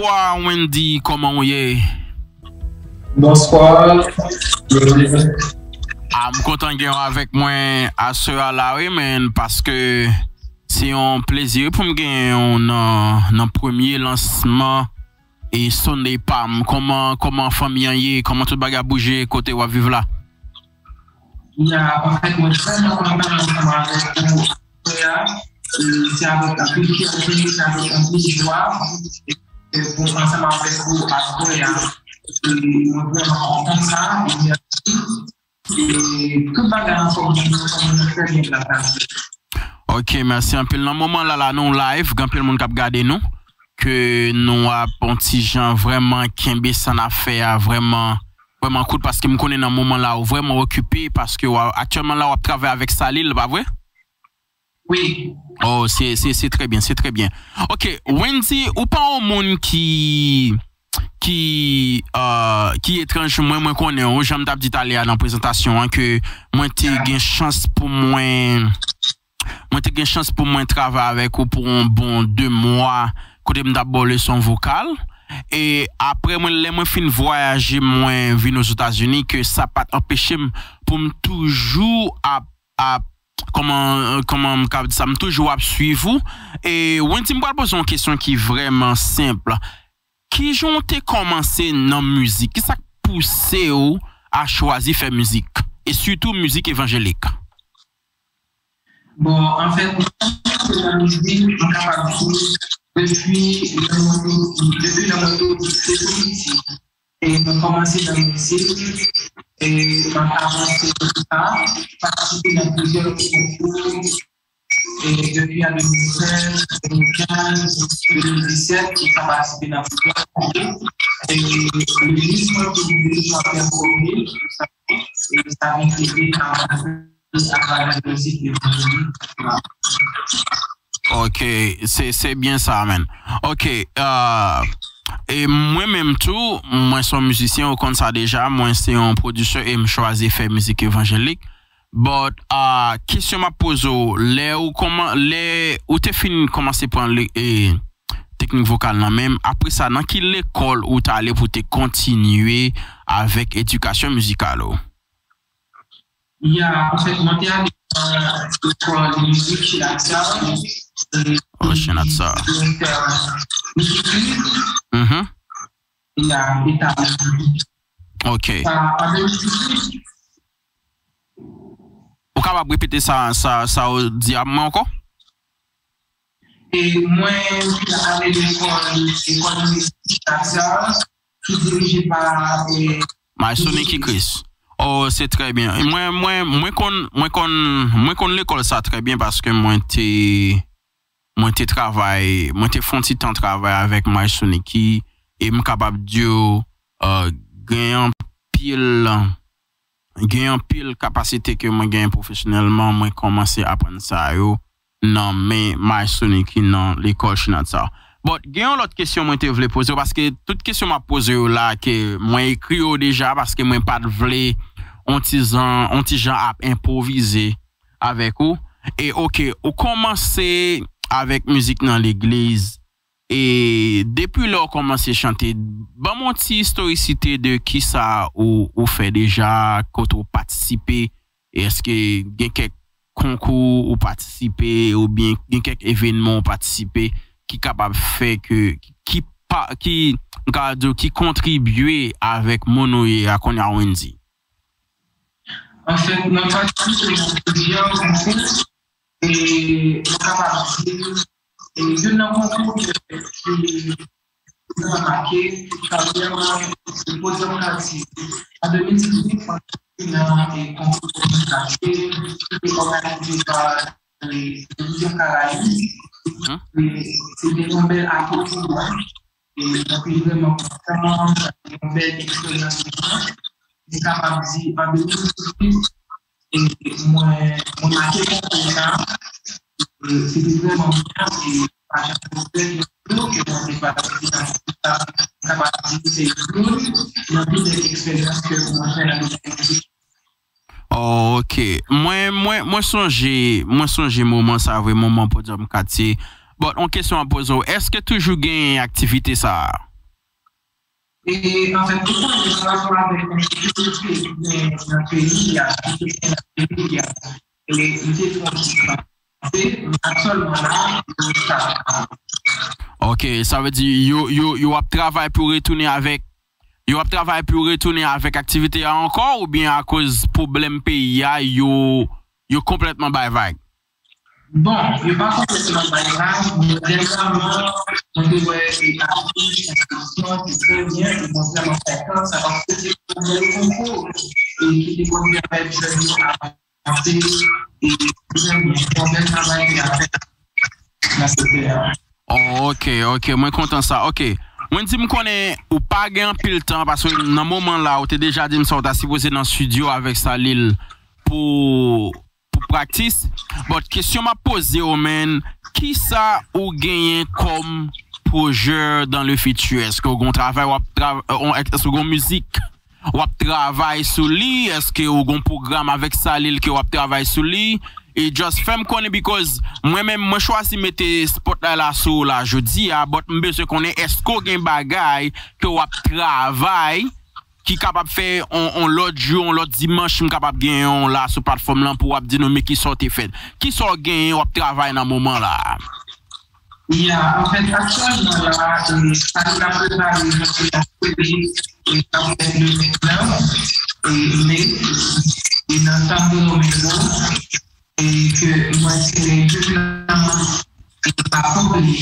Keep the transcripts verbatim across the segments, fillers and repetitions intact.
Bonswa, Wendy, kòman w ye? Bonswa. Ah, m kontan gen w avèk mwen aswè a la, wi, men, paske se yon plezi pou m genyen w nan, nan premye lansman e Sunday pa m. Kòman, kòman fanmi an ye? Kòman tout bagay ap bouje kote w ap viv la? Ya, anfèt, mwen vrèman kontan ansanm avèk ou aswè a. E se avèk anpil fyète, se avèk anpil jwa pou ansanm avèk ou aswè a. E mwen vrèman kontan sa. E mèsi. E tout bagay anfòm, nou fè byen gras a Dye. Ok, mèsi anpil. Nan moman la, la, nou live, gen anpil moun k ap gade nou, ke nou ap on ti jan vrèman kenbe sa n ap fè a, vrèman, vrèman kout, paske m konnen nan moman la, ou vrèman okipe, paske w a, aktyèlman la, w ap travay avèk Salil, pa vre? Wi. Oh, se, se, se trè byen, se trè byen. Ok, Wendy, ou pa yon moun ki, ki, euh, ki etranj pou mwen, mwen konnen w, jan m t ap di talè a nan prezantasyon an, ke mwen te gen chans pou mwen, mwen te gen chans pou mwen travay avèk ou pou yon bon de mwa, kote m t ap ba w leson vokal. E apre, mwen, lè mwen fin vwayaje, mwen vin Ozetazini, ke sa pa t anpeche m pou m toujou ap, ap, kòman, kòman m ka di sa, m toujou ap swiv ou. E Wendy, m pral poze yon kesyon ki vrèman senp. Kijan w te kòmanse nan mizik? Kisa k pouse w a chwazi fè mizik? E sitou mizik evanjelik? Bon, anfèt, mwen kòmanse nan mizik, mwen kapab di, depi lè mwen te, depi lè mwen te, te tou piti. E mwen kòmanse nan mizik, e mwen avanse konsa, patisipe nan plizyè konkou, e depi an de mil sèz, de mil kenz, de mil disèt, mwen ka patisipe nan plizyè konkou. E legliz mwen, legliz mwen pèfòme, e sa vin ede avanse atravè mizik evanjelik la. Ok, se, se byen sa, man. Ok, euh, e mwen menm tou, mwen se yon mizisyen, ou konn sa deja, mwen se yon pwodisè e m chwazi fè mizik evanjelik. But, euh, kesyon m ap poze w, lè ou kòman, lè ou te fin kòmanse pran le, e, teknik vokal nan men, apre sa, nan ki lekòl ou t ale pou te kontinye avèk edikasyon mizikal ou? Ya, anfèt, mwen te ale nan lekòl mizik Chinatsa, e Oh, Chinatsa. Direktè mizik, Mhm. Ya, eta. Ok. Sa, an de mil dizuit. Ou kapab repete sa, sa, sa ou di a mwen ankò? E mwen te ale lekòl, lekòl mizik Chinatsa, ki dirije pa, e, Maestro Nicky Chris. Oh, se trè byen. Mwen, mwen, mwen konn, mwen konn, mwen konn lekòl sa trè byen paske mwen te, mwen te travay, mwen te fè yon ti tan travay avèk Maestro Nicky e m kapab di w, euh, gen anpil, gen anpil kapasite ke mwen genyen pwofesyonèlman, mwen kòmanse aprann sa yo nan men Maestro Nicky nan lekòl Chinatsa. But, gen yon lòt kesyon mwen te vle poze w, paske tout kesyon m ap poze yo la, ke mwen ekri yo deja, paske mwen pa t vle on ti jan, on ti jan ap enpwovize avèk ou. E, ok, ou kòmanse avèk mizik nan legliz, e depi lè w kòmanse chante, ban m yon ti istorikte de kisa ou, ou fè deja, kote w patisipe, e èske gen kèk konkou ou patisipe, oubyen gen kèk evènman ou patisipe ki kapab fè ke, ki pa, ki, m ka di w, ki kontribye avèk moun ou ye a kounye a, Wendy? Anfèt, mwen patisipe nan plizyè konkou, e mwen kapab di, e youn nan konkou ki, ki mwen make karyè mwen, se Podium Culture. An de mil dizuit, mwen te nan, e, konkou Podium Culture, ki te òganize pa, e, Televizyon Karayib. Mhm. E se te yon bèl ato pou mwen. E mwen te vrèman kontan, sa te yon bèl eksperyans pou mwen. Mwen kapab di, an de mil dizuit, e mwen, mwen make konkou sa. E se te vrèman byen, e pa janm regrèt yon jou ke mwen te patisipe nan konkou sa. Mwen kapab di se youn nan pi bèl eksperyans ke mwen fè nan domèn mizik. Oh, ok. Mwen, mwen, mwen sonje, mwen sonje moman sa vre, moman Podium Culture. But, on kesyon ap poze w, èske toujou gen aktivite sa a? E, anfèt, ou konnen, pa rapò avèk ensekirite ki genyen nan peyi a, ki te genyen nan peyi a, e li te pran ti kanpe, men aktyèlman la, yo ap travay. Ok, sa vle di yo, yo, yo ap travay pou retounen avèk, yo ap travay pou retounen avèk aktivite a ankò, oubyen akoz pwoblèm peyi a, yo, yo konplètman bay vag? Bon, yo pa konplètman bay vag, men dènyèman, mwen te wè e atis, enstriktè, te trè byen, e mwen vrèman kontan sa, paske se yon bèl konkou, e ki te konn pèmèt jèn yo avanse, e trè byen, se yon bèl travay ki ap fèt nan sektè a. Oh, ok, ok, mwen kontan sa, ok. Mwen di m konnen ou pa gen anpil tan, paske nan moman la, ou te deja di m sa, ou ta sipoze nan estidyo avèk Salil pou pou praktis. But kesyon m ap poze w, man, kisa ou genyen kòm pwojè dans le futur? Èske w gen yon travay w ap tra-, euh, on- èske w gen yon mizik w ap travay sou li? Èske w gen yon pwogram avèk Salil ke w ap travay sou li? E just fè m konnen, because mwen menm, mwen chwazi mete spotlight la sou ou la jodi a, but m bezwen konnen èske w gen bagay ke w ap travay ki kapab fè on, on lòt jou, on lòt dimanch, m kapab gen yon la sou platfòm lan pou w ap di nou, men kisa w te fè. Kisa w genyen w ap travay nan moman la a? Ya, anfèt, aktyèlman la, e, sa nou ap prepare, nou ap prepare, e, ap fèt le vennèf, e, me, e, nan Santo Domingo, e ke mwen se youn nan e pa konpli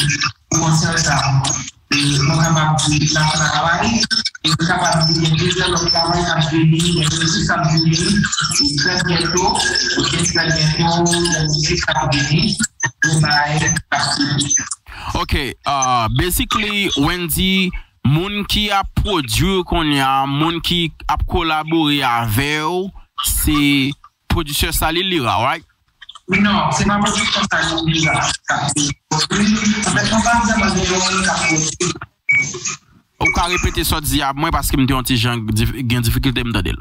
pou konsèy sa. E mwen kapab di n ap travay, e mwen kapab di gen plizyè lòt travay k ap vini, gen mizik k ap vini, e trè byento, e trè byento, gen mizik k ap vini, gen bagay k ap vini. Ok, uh, basically, Wendy, moun ki ap pwodui w kounye a, moun ki ap kolabore avè w, se pwodiktè Salil Lira, right? Non, se pa pwodiktè Salil Lira k ap pwodui. Anfèt, mwen pa vrèman gen yon moun k ap pwodui. Ou ka repete sa w di a mwen, paske m te yon ti jan dif-, gen difikilte m tande l.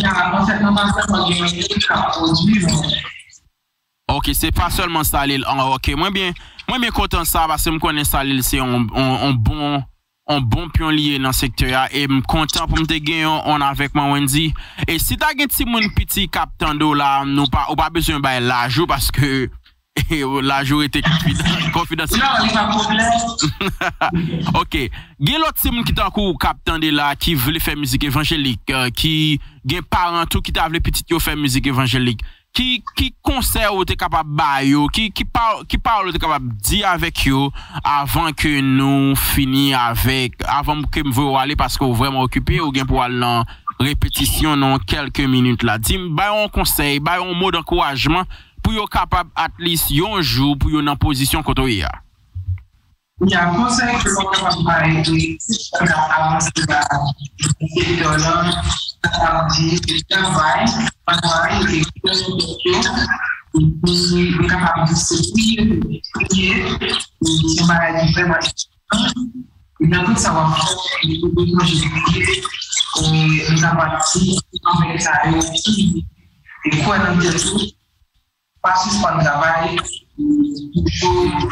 Ya, anfèt, mwen pa vrèman gen yon moun k ap pwodui mwen. Ok, se pa sèlman Salil. Ah, ok, mwen byen, mwen byen kontan sa, paske m konnen Salil se yon, yon, yon bon, yon bon pyon li ye nan sektè a, e m kontan pou m te gen yon on avèk mwen, Wendy. E si ta gen timoun piti k ap tande w la, nou pa, ou pa bezwen bay laj ou, paske laj ou rete konfidan-, konfidansyèl. Non, li pa pwoblèm. Ok. Gen lòt timoun ki tankou w k ap tande la, ki vle fè mizik evanjelik, euh, ki gen paran tou ki ta vle pitit yo fè mizik evanjelik. Ki, ki konsèy ou te kapab ba yo? Ki, ki pa-, ki pawòl ou te kapab di avèk yo avan ke nou fini avèk, avan ke m voye w ale, paske w vrèman okipe, ou gen pou w al nan repetisyon nan kèlke minit la. Di m, ba yo yon konsèy, ba yo yon mo dankourajman pou yo kapab, at least, yon jou, pou yo nan pozisyon kote w ye a. Ya, konsèy ke mwen kapab bay, e, tout moun k ap avanse nan sektè lan, sa vle di, se travay, travay, e kwè nan tèt yo, epi, m kapab di se priye, priye, e se yon bagay ki vrèman enpòtan. E nan tout sa w ap fè, e ou bezwen priye, e m kapab di, anvè sa yo, e kwè nan tèt ou, pa sispann travay, e toujou,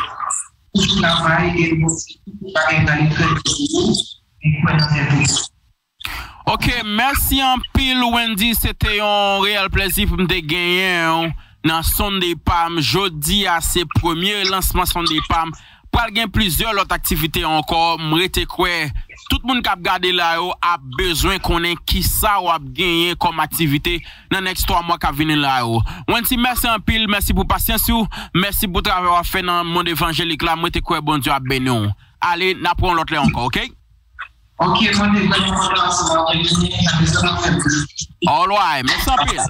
toujou travay, e Bondye, tout bagay prale trè byen pou ou, e kwè nan tèt ou. Ok, mèsi anpil, Wendy. Se te yon reyèl plezi pou m te genyen w nan Sunday Palm. Jodi a, se premye lansman Sunday Palm. Pral gen plizyè lòt aktivite ankò. M rete kwè tout moun k ap gade la yo ap bezwen konnen kisa w ap genyen kòm aktivite nan next twa mwa k ap vini la yo. Wendy, mèsi anpil, mèsi pou pasyans ou, mèsi pou travay w ap fè nan mond evanjelik la. M rete kwè Bondye ap beni w. Ale, n ap wè w lòt lè ankò, ok? Ok, mwen te vrèman kontan ansanm avèk nou, sa te vrèman fè plezi. Alright, mèsi anpil.